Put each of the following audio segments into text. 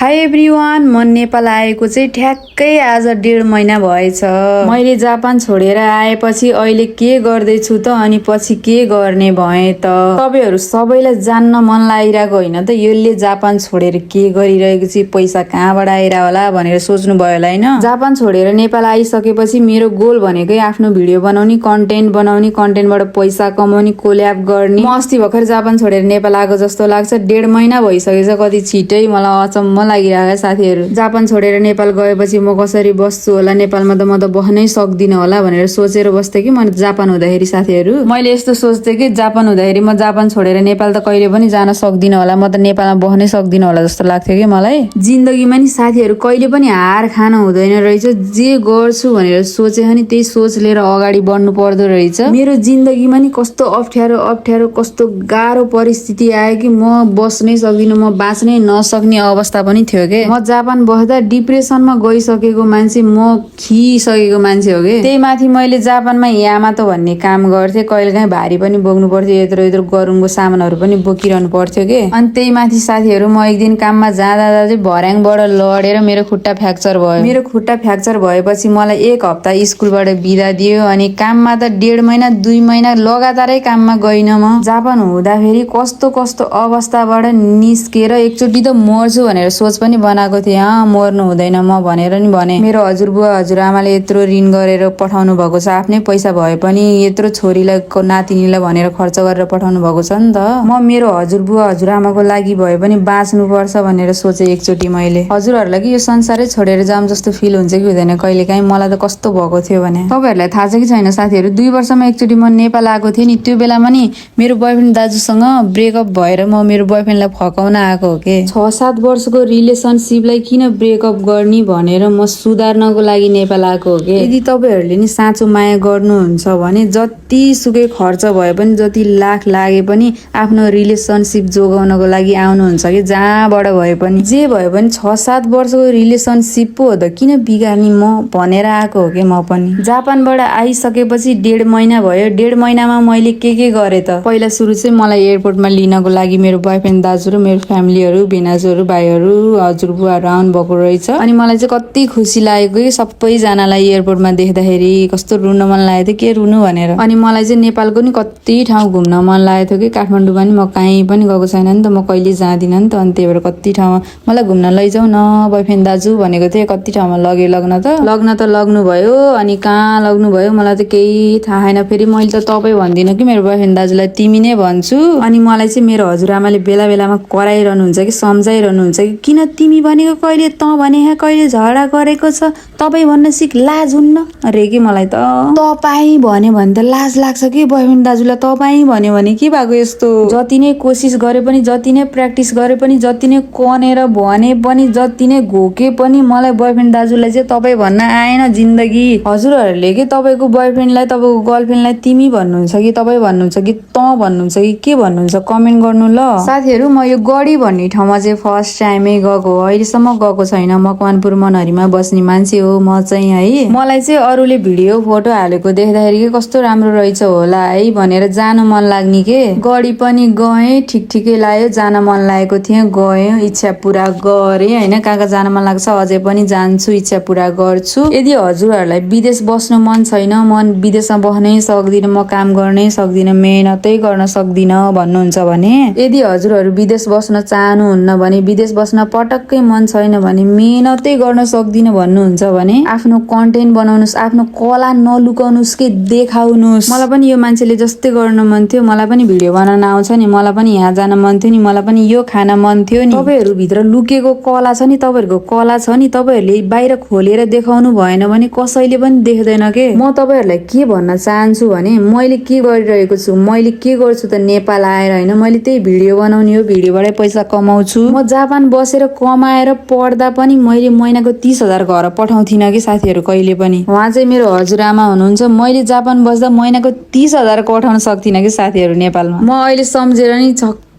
High everyone, म नेपाल आएको चाहिँ ठ्याक्कै आज 1.5 महिना भएछ। मैले जापान छोडेर आएपछि अहिले के गर्दैछु त अनि पछि के गर्ने भएँ त। तपाईहरु सबैलाई जान्न मन लागिरहेको होइन त यसले जापान छोडेर के गरिरहेको छु, पैसा कहाँबाट आइरा होला भनेर सोच्नु भयो होला हैन। जापान छोडेर नेपाल आइसकेपछि मेरो गोल भनेकै आफ्नो भिडियो बनाउने, कन्टेन्टबाट पैसा कमाउने, कोल्याब गर्ने। म अस्ति भर्खर जापान छोडेर नेपाल आएको जस्तो लाग्छ। 1.5 महिना भइसकेछ, कति छिटै। मलाई अचम्म लागिरहेको साथीहरु। जापान छोडेर नेपाल गएपछि म कसरी बस्छु होला, नेपालमा त म त बस्नै सक्दिन होला भनेर सोचेर बस्थे कि म जापान हुँदाखेरि साथीहरु। मैले यस्तो सोच्थे कि जापान हुँदाखेरि म जापान छोडेर नेपाल त कहिले पनि जान सक्दिन होला, म त नेपालमा बस्नै सक्दिन होला जस्तो लाग्थ्यो कि मलाई। जिन्दगीमा नि साथीहरु कहिले पनि हार खान हुँदैन रहेछ। जे गर्छु भनेर सोचे नि त्यही सोच लिएर अगाडि बढ्नु पर्दो रहेछ। मेरो जिन्दगीमा नि कस्तो अप्ठ्यारो कस्तो गाह्रो परिस्थिति आयो कि म बस्नै सक्दिन, म बाँच्नै नसक्ने अवस्था पनि थियो के। म जापान बस्दा डिप्रेसनमा गइसकेको मान्छे, म खिसकेको मान्छे हो के। त्यही माथि मैले जापानमा यामातो भन्ने काम गर्थे। कहिलेकाहीँ भारी पनि बोक्नु पर्थ्यो, यत्रो गरुङको सामानहरु पनि बोकिरहनु पर्थ्यो के। अनि त्यही माथि साथीहरु म एक दिन काममा जाँदा चाहिँ भर्याङबाट लडेर मेरो खुट्टा फ्र्याक्चर भयो। मेरो खुट्टा फ्र्याक्चर भएपछि मलाई 1 हप्ता स्कुलबाट बिदा दियो। अनि काममा त 1.5 महिना 2 महिना लगातारै काममा गइन। म जापान हुँदाखेरि कस्तो अवस्थाबाट निस्केर एकचोटी त मर्छु भनेर सोच पनि बनाएको थिएँ। मर्नु हुँदैन म भनेर नि भने। मेरो हजुरबुवा हजुरआमाले यत्रो ऋण गरेर पठाउनु भएको छ, आफ्नै पैसा भए पनि यत्रो छोरीलाई नातिनीलाई भनेर खर्च गरेर पठाउनु भएको छ नि त। म मेरो हजुरबुवा हजुरआमाको लागि भए पनि बाँच्नु पर्छ भनेर सोचे एकचोटी मैले। हजुरहरुलाई कि यो संसारै छोडेर जाम जस्तो फिल हुन्छ कि हुँदैन कहिलेकाहीँ, मलाई त कस्तो भएको थियो भने। तपाईहरुलाई थाहा छ कि छैन साथीहरु, 2 वर्षमा एकचोटी म नेपाल आएको थिएँ नि। त्यो बेलामा नि मेरो बोयफ्रेन्ड दाजुसँग ब्रेकअप भएर म मेरो बोयफ्रेन्डलाई फकाउन आएको हो के। 6-7 वर्षको रिलेसनशिपलाई किन ब्रेकअप गर्ने भनेर म सुधार्नको लागि नेपाल आएको हो के। यदि तपाईहरुले नि साँचो माया गर्नुहुन्छ भने जति सुकै खर्च भए पनि, जति लाख लागे पनि आफ्नो रिलेसनशिप जोगाउनको लागि आउनुहुन्छ कि, जहाँबाट भए पनि। जे भए पनि 6-7 वर्षको रिलेसनशिप पो हो त, किन बिगार्ने म भनेर आएको हो के म पनि। जापानबाट आइसकेपछि 1.5 महिना भयो। 1.5 महिनामा मैले के गरे त। पहिला सुरु चाहिँ मलाई एयरपोर्टमा लिनको लागि मेरो बोयफ्रेन्ड दाजु र मेरो फ्यामिलीहरु, बेनाजुहरु, भाइहरु, हजुरबुवाहरु आउनु भएको रहेछ। अनि मलाई चाहिँ कति खुसी लागेको कि सबैजनालाई एयरपोर्टमा देख्दाखेरि कस्तो रुन मन लागेको थियो, के रुनु भनेर। अनि मलाई चाहिँ नेपालको नि कति ठाउँ घुम्न मन लागेको थियो कि। काठमाडौँमा नि म कहीँ पनि गएको छैन नि त, म कहिले जाँदिन नि त। अनि त्यही भएर कति ठाउँमा मलाई घुम्न लैजाऊ न बोयफ्रेन्ड दाजु भनेको थिएँ। कति ठाउँमा लग्न त लग्नु भयो। अनि कहाँ लग्नु भयो मलाई त केही थाहा छैन। फेरि मैले त तपाईँ भन्दिनँ कि मेरो बोयफ्रेन्ड दाजुलाई तिमी नै भन्छु। अनि मलाई चाहिँ मेरो हजुरआमाले बेलामा कराइरहनुहुन्छ कि, सम्झाइरहनुहुन्छ कि, किन तिमी भनेको कहिले त भने कहिले झगडा गरेको छ, तपाईँ भन्न सिक, लाज हुन्न अरे कि। मलाई त तपाईँ भन्यो भने त लाज लाग्छ कि, बोयफ्रेन्ड दाजुलाई तपाईँ भन्यो भने के भएको यस्तो। जति नै कोसिस गरे पनि, जति नै प्र्याक्टिस गरे पनि, जति नै कनेर भने पनि, जति नै घोके पनि मलाई बोयफ्रेन्ड दाजुलाई चाहिँ तपाईँ भन्न आएन जिन्दगी। हजुरहरुले के तपाईको बोयफ्रेन्डलाई, तपाईको गर्लफ्रेन्डलाई तिमी भन्नुहुन्छ कि, तपाईँ भन्नुहुन्छ कि, त भन्नुहुन्छ कि, के भन्नुहुन्छ कमेन्ट गर्नु ल। साथीहरु म यो गडी भन्ने ठाउँमा चाहिँ फर्स्ट टाइमै गएको हो। अहिलेसम्म गएको छैन। मकवानपुर मनहरीमा बस्ने मान्छे हो म चाहिँ है। मलाई चाहिँ अरूले भिडियो फोटो हालेको देख्दाखेरि के कस्तो राम्रो रहेछ होला है भनेर जानु मन लाग्ने के। गडी पनि गएँ, ठिकै लाग्यो। जान मन लागेको थियो, गएँ, इच्छा पुरा गरे हैन। कहाँ जान मन लाग्छ अझै पनि जान्छु, इच्छा पुरा गर्छु। यदि हजुरहरुलाई विदेश बस्न मन छैन, म विदेशमा बस्नै सक्दिन, म काम गर्नै सक्दिन, मेहनतै गर्न सक्दिन भन्नुहुन्छ भने, यदि हजुरहरु विदेश बस्न चाहनुहुन्न भने, विदेश बस्न पटक्कै मन छैन भने, मेहनतै गर्न सक्दिन भन्नुहुन्छ भने, आफ्नो कन्टेन्ट बनाउनुस्, आफ्नो कला नलुकाउनुस् के देखाउनुस्। मलाई पनि यो मान्छेले जस्तै गर्न मन थियो, मलाई पनि भिडियो बनाउन आउँछ नि, मलाई पनि यहाँ जान मन थियो नि, मलाई पनि यो खान मन थियो नि। तपाईहरु भित्र लुकेको कला छ नि, तपाईहरुको कला छ नि, तपाईहरुले बाहिर खोलेर देखाउनु भएन भने कसैले पनि देख्दैन के। म तपाईहरुलाई के भन्न चाहन्छु भने, मैले के गरिरहेको छु, मैले के गर्छु त नेपाल आएर हैन। मैले त्यही भिडियो बनाउने हो, भिडियोबाटै पैसा कमाउँछु। म जापान बसेर कमाएर पढ्दा पनि मैले महिनाको 30,000 घर पठाउँथिन कि साथीहरु कहिले पनि। उहाँ चाहिँ मेरो हजुरआमा हुनुहुन्छ। मैले जापान बस्दा महिनाको 30,000 पठाउन सक्दिन कि साथीहरु नेपालमा। म अहिले सम्झेर नि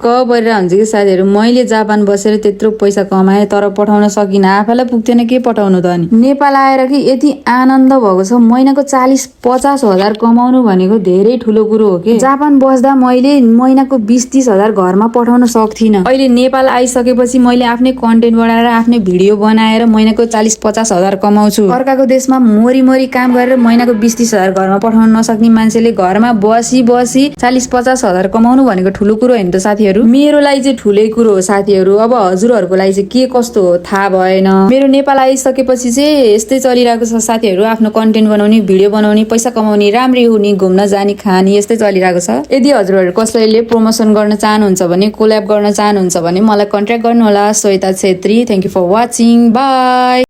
परेर हुन्छ कि साथीहरू मैले जापान बसेर त्यत्रो पैसा कमाएँ तर पठाउन सकिनँ आफैलाई पुग्थेन के पठाउनु त अनि नेपाल आएर कि यति आनन्द भएको छ महिनाको 40-50 हजार कमाउनु भनेको धेरै ठुलो कुरो हो कि जापान बस्दा मैले महिनाको 20-30 हजार घरमा पठाउन सक्थिनँ अहिले नेपाल आइसकेपछि मैले आफ्नै कन्टेन्ट बनाएर आफ्नै भिडियो बनाएर महिनाको 40-50 हजार कमाउँछु अर्काको देशमा मोरी काम गरेर महिनाको 20-30 हजार घरमा पठाउन नसक्ने मान्छेले घरमा बसी 40-50 हजार कमाउनु भनेको ठुलो कुरो होइन त साथीहरू मेरो लागि चाहिँ ठुलै कुरो हो साथीहरू अब हजुरहरूको लागि चाहिँ के कस्तो हो थाहा भएन मेरो नेपाल आइसकेपछि चाहिँ यस्तै चलिरहेको छ साथीहरू आफ्नो कन्टेन्ट बनाउने भिडियो बनाउने पैसा कमाउने राम्रै हुने घुम्न जाने खाने यस्तै चलिरहेको छ यदि हजुरहरू कसैले प्रमोसन गर्न चाहनुहुन्छ भने कोल्याब गर्न चाहनुहुन्छ भने मलाई कन्ट्याक्ट गर्नु होला Shweta Chhetri thank you for watching by